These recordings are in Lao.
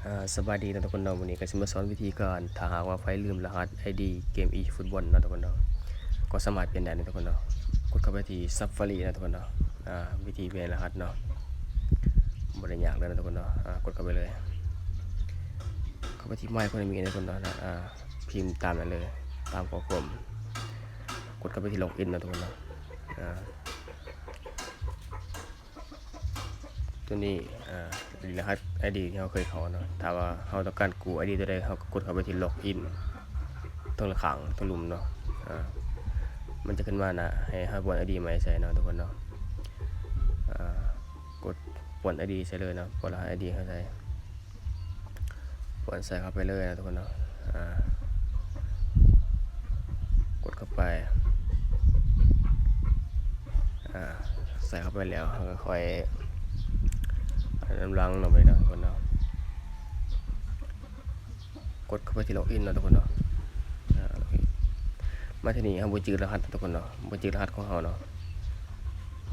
ອ່າ ສະບາຍດີເນາະທຸກຄົນເນາະ, ມື້ນີ້ກໍຊິມາສອນວິທີການ ຖ້າຫາກວ່າໃຜລືມລະຫັດໄອດີເກມອີຟຸດບອນເນາະທຸກຄົນເນາະ ກໍສາມາດປ່ຽນໄດ້ເນາະທຸກຄົນເນາະ. ກົດເຂົ້າໄປທີ່ Safari ເນາະທຸກຄົນເນາະ. ອ່າ ວິທີປ່ຽນລະຫັດເນາະ ບໍ່ໄດ້ຍາກເລີຍເນາະທຸກຄົນເນາະ. ອ່າ ກົດເຂົ້າໄປເລີຍ, ເຂົ້າໄປທີ່ My Economy ເນາະທຸກຄົນເນາະ. ອ່າ ພິມຕາມນັ້ນເລີຍ ຕາມຂໍ້ຄວາມ, ກົດເຂົ້າໄປທີ່ Login ເນາະທຸກຄົນເນາະ. ອ່າ ຕົວນີ້ ອ່າ ລະຫັດໄອດີທີ່ເຮົາເຄີຍເຂົ້າເນາະ. ຖ້າວ່າເຮົາຕ້ອງການກູ້ໄອດີຕົວໃດ ເຮົາກໍກົດເຂົ້າໄປທີ່ Login ເທິງຂ້າງເທິງລຸ່ມເນາະ. ອ່າ ມັນຈະຂຶ້ນມານະ ໃຫ້ເຮົາປ້ອນໄອດີໃໝ່ໃສ່ເນາະທຸກຄົນເນາະ. ອ່າ ກົດປ້ອນໄອດີໃສ່ເລີຍເນາະ, ປ້ອນລະຫັດໄອດີເຮົາໃສ່ ປ້ອນໃສ່ເຂົ້າໄປເລີຍນະທຸກຄົນເນາະ. ອ່າ ກົດເຂົ້າໄປ. ອ່າ ໃສ່ເຂົ້າໄປແລ້ວ ເຮົາກໍຄ່ອຍນຳຫຼັງເນາະ ໄປເນາະທຸກຄົນເນາະ. ກົດເຂົ້າໄປທີ່ Login ເນາະທຸກຄົນເນາະ. ອ່າ Login ມາທີ່ນີ້ ເຮົາບໍ່ຈື່ລະຫັດເນາະທຸກຄົນເນາະ, ບໍ່ຈື່ລະຫັດຂອງເຮົາເນາະ.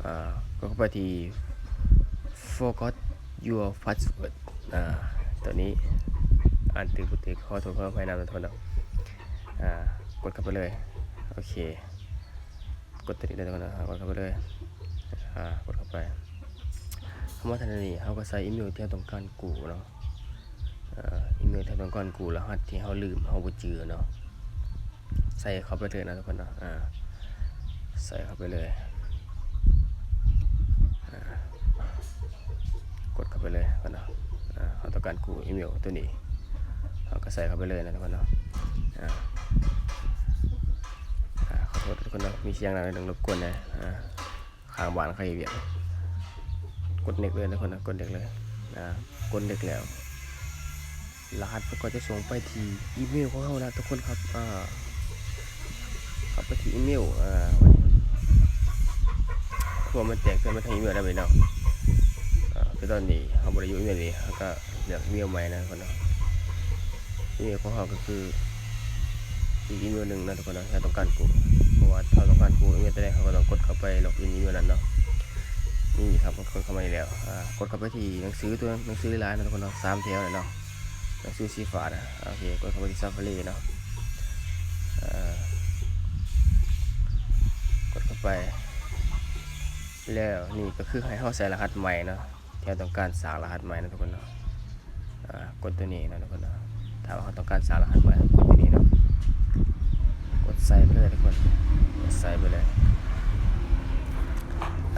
ອ່າ ກົດເຂົ້າໄປທີ່ Forgot your password. ອ່າ ຕົວນີ້ອ່ານຖືກບໍ່ຖືກ ຂໍໂທດຂໍອະໄພນຳເນາະທຸກຄົນເນາະ. ອ່າ ກົດເຂົ້າໄປເລີຍ. ໂອເຄ ກົດຕົວນີ້ໄດ້ທຸກຄົນເນາະ. ກົດເຂົ້າໄປເລີຍ. ອ່າ ກົດເຂົ້າໄປ. ເຂົ້າມາທາງນີ້ ເຮົາກໍໃສ່ອີເມວທີ່ເຮົາຕ້ອງການກູ້ເນາະ. ອ່າ ອີເມວທີ່ເຮົາຕ້ອງການກູ້, ລະຫັດທີ່ເຮົາລືມ ເຮົາບໍ່ຈື່ເນາະ. ໃສ່ເຂົ້າໄປເລີຍນະທຸກຄົນເນາະ. ອ່າ ໃສ່ເຂົ້າໄປເລີຍ. ອ່າ ກົດເຂົ້າໄປເລີຍເນາະ. ອ່າ ເຮົາຕ້ອງການກູ້ອີເມວຕົວນີ້ ເຮົາກໍໃສ່ເຂົ້າໄປເລີຍນະທຸກຄົນເນາະ. ອ່າ ອ່າ ຂໍໂທດທຸກຄົນເນາະ, ມີສຽງດັງລົບກວນແດ່. ອ່າ ຂ້າງບ້ານເຂົາເຮັດວຽກ. ກົດ next ເລີຍນະທຸກຄົນເນາະ, ກົດ next ເລີຍ. ອ່າ ກົດ next ແລ້ວ ລະຫັດມັນກໍຈະສົ່ງໄປທີ່ອີເມວຂອງເຮົານະທຸກຄົນຄັບ. ອ່າ ເຂົ້າໄປທີ່ອີເມວ. ອ່າ ເພາະວ່າມັນແຈ້ງເຕືອນມາທາງອີເມວແລ້ວເນາະ. ອ່າ ຄືຕອນນີ້ເຮົາບໍ່ໄດ້ຢູ່ອີເມວນີ້ ເຮົາກໍເລືອກອີເມວໃໝ່ນະທຸກຄົນເນາະ. ອີເມວຂອງເຮົາກໍຄືອີກອີເມວໜຶ່ງນະທຸກຄົນເນາະ ທີ່ເຮົາຕ້ອງການກູ້. ເພາະວ່າເຮົາຕ້ອງການກູ້ອີເມວຕົວໃດ ເຮົາກໍຕ້ອງກົດເຂົ້າໄປ login ອີເມວນັ້ນເນາະ. ນີ້ຄັບ ກົດເຂົ້າມານີ້ແລ້ວ. ອ່າ ກົດເຂົ້າໄປທີ່ໜັງສື ຕົວໜັງສືຫຼາຍໆນະທຸກຄົນເນາະ, ສາມແຖວນະເນາະ, ໜັງສືສີຟ້ານະ. ໂອເຄ ກົດເຂົ້າໄປທີ່ Safari ເນາະ. ເອີ ກົດເຂົ້າໄປ ແລ້ວນີ້ກໍຄືໃຫ້ເຮົາໃສ່ລະຫັດໃໝ່ເນາະ, ທີ່ເຮົາຕ້ອງການສ້າງລະຫັດໃໝ່ນະທຸກຄົນເນາະ. ອ່າ ກົດຕົວນີ້ນະທຸກຄົນເນາະ. ຖ້າວ່າເຮົາຕ້ອງການສ້າງລະຫັດໃໝ່ ເຮົາກົດຕົວນີ້ເນາະ, ກົດໃສ່ໄປເລີຍທຸກຄົນ, ກົດໃສ່ໄປເລີຍ.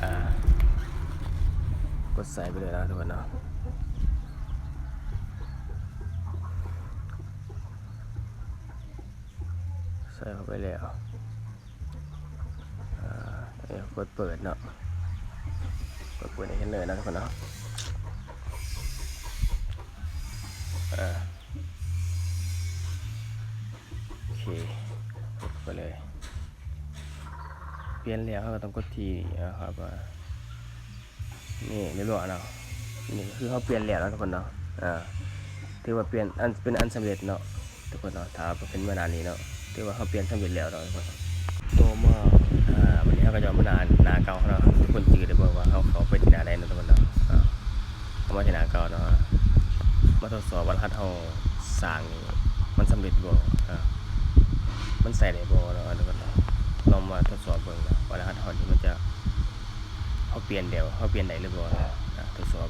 ອ່າ ກົດໃສ່ໄປເລີຍນະທຸກຄົນເນາະ. ໃສ່ເຂົ້າໄປແລ້ວ ອ່າ ກົດເປີດເນາະ, ກົດເປີດໃຫ້ເຫັນເລີຍເນາະທຸກຄົນເນາະ. ອ່າ ໂອເຄ ກົດເຂົ້າໄປເລີຍ. ປ່ຽນແລ້ວເຮົາກໍຕ້ອງກົດທີ່ ອ່າ ເຮົາກໍ ນີ້ ລຽບຮ້ອຍເນາະ. ນີ້ກໍຄືເຮົາປ່ຽນແລ້ວເນາະທຸກຄົນເນາະ. ອ່າ ຖືວ່າປ່ຽນອັນ ເປັນອັນສຳເລັດເນາະທຸກຄົນເນາະ. ຖ້າເປັນມາໜ້ານີ້ເນາະ ຖືວ່າເຮົາປ່ຽນສຳເລັດແລ້ວເນາະທຸກຄົນ. ຕໍ່ມາ ອ່າ ບັດນີ້ເຮົາກໍຈະມາໜ້າ ໜ້າເກົ່າເນາະ. ທຸກຄົນຈື່ໄດ້ບໍ່ວ່າເຮົາເຂົ້າໄປທີ່ໜ້າໃດເນາະທຸກຄົນເນາະ. ອ່າ ເຂົ້າມາທີ່ໜ້າເກົ່າເນາະ, ມາທົດສອບວ່າລະຫັດເຮົາສ້າງນີ້ມັນສຳເລັດບໍ່ ອ່າ ມັນໃຊ້ໄດ້ບໍ່ເນາະທຸກຄົນເນາະ. ລອງມາທົດສອບເບິ່ງເນາະ ວ່າລະຫັດເຮົານີ້ມັນຈະ ເຮົາປ່ຽນແລ້ວ ເຮົາປ່ຽນໄດ້ຫຼືບໍ່ເນາະ. ອ່າ ທົດສອບ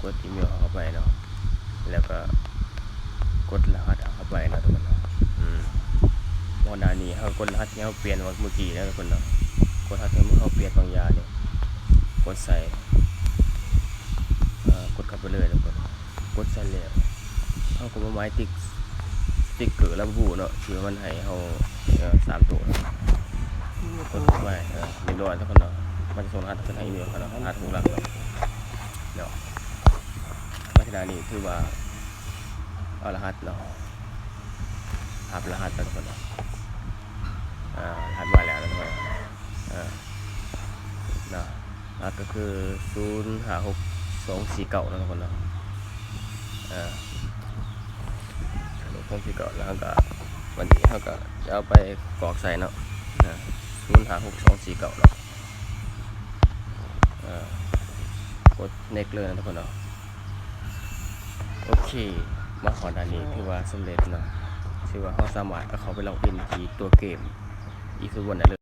ກົດອີເມວເຮົາເຂົ້າໄປເນາະ ແລ້ວກໍກົດລະຫັດເຮົາເຂົ້າໄປເນາະທຸກຄົນເນາະ. ອືມ ກ່ອນໜ້ານີ້ເຮົາກົດລະຫັດທີ່ເຮົາປ່ຽນເມື່ອກີ້ເນາະທຸກຄົນເນາະ, ກົດລະຫັດທີ່ເຮົາປ່ຽນບາງຢ່າງນີ້ ກົດໃສ່ ເອີ ກົດເຂົ້າໄປເລີຍທຸກຄົນ. ກົດໃສ່ແລ້ວ ເຮົາກໍມາໝາຍຕິກສະຕິກເກີລະບຸເນາະ ທີ່ວ່າມັນໃຫ້ເຮົາ ເອີ ສາມໂຕເນາະ. ກົດໄປ ເອີ ລຽບຮ້ອຍທຸກຄົນເນາະ. ມັນຈະສົ່ງລະຫັດຂຶ້ນໃຫ້ອີເມວເຮົາເນາະ, ລະຫັດຫົກຫຼັກເນາະ. ເນາະ ມາທີ່ໜ້ານີ້ຖືວ່າເອົາລະຫັດເນາະ, ຮັບລະຫັດແລ້ວທຸກຄົນເນາະ. ອ່າ ລະຫັດມາແລ້ວເນາະທຸກຄົນ. ເອີ ເນາະ ຫຼັກກໍຄື ສູນຫ້າຫົກສອງສີ່ເກົ້າ ເນາະທຸກຄົນເນາະ. ເອີ ສອງສີ່ເກົ້າ ແລ້ວເຮົາກໍ ບັດນີ້ເຮົາກໍຈະເອົາໄປກອກໃສ່ເນາະ ເອີ ສູນຫ້າຫົກສອງສີ່ເກົ້າ ເນາະ. ເອີ ກົດ next ເລີຍເນາະທຸກຄົນເນາະ. ເຄ ມາຮອດອັນນີ້ຖືວ່າສຳເລັດເນາະ ຖືວ່າເຮົາສາມາດເອົາເຂົ້າໄປລັອກອິນທີ່ຕົວເກມ East Won ໄດ້ເລີຍ.